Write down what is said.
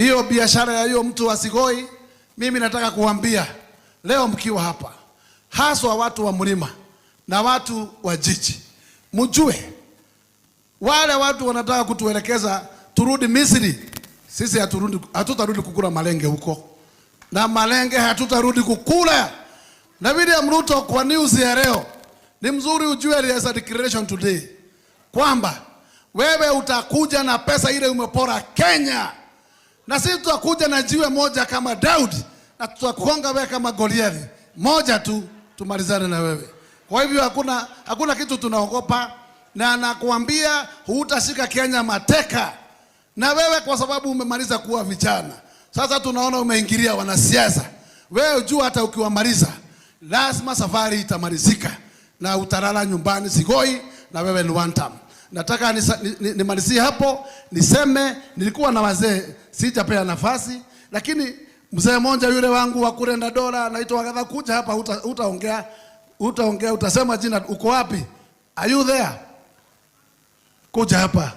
Hiyo biashara ya hiyo mtu wa Sigoi, mimi nataka kuambia leo mkiwa hapa, haswa watu wa mlima na watu wa jiji, mjue wale watu wanataka kutuelekeza turudi Misri. Sisi haturudi, hatutarudi kukula malenge huko, na malenge hatutarudi kukula. Na William Ruto, kwa news ya leo ni mzuri ujue, there is a declaration today kwamba wewe utakuja na pesa ile umepora Kenya, na sisi tutakuja na jiwe moja kama Daudi na tutakugonga wewe kama Goliathi moja tu, tumalizane na wewe. Kwa hivyo hakuna kitu tunaogopa, na nakuambia hutashika Kenya mateka. Na wewe kwa sababu umemaliza kuwa vijana, sasa tunaona umeingilia wanasiasa. Wewe jua hata ukiwamaliza lazima safari itamalizika na utalala nyumbani Sigoi, na wewe ni one term. Nataka nimalizie hapo, niseme nilikuwa na wazee sijapea nafasi, lakini mzee mmoja yule wangu wa kule Dandora anaitwa Agatha, kuja hapa, utaongea, utasema jina, uko wapi? Are you there? Kuja hapa.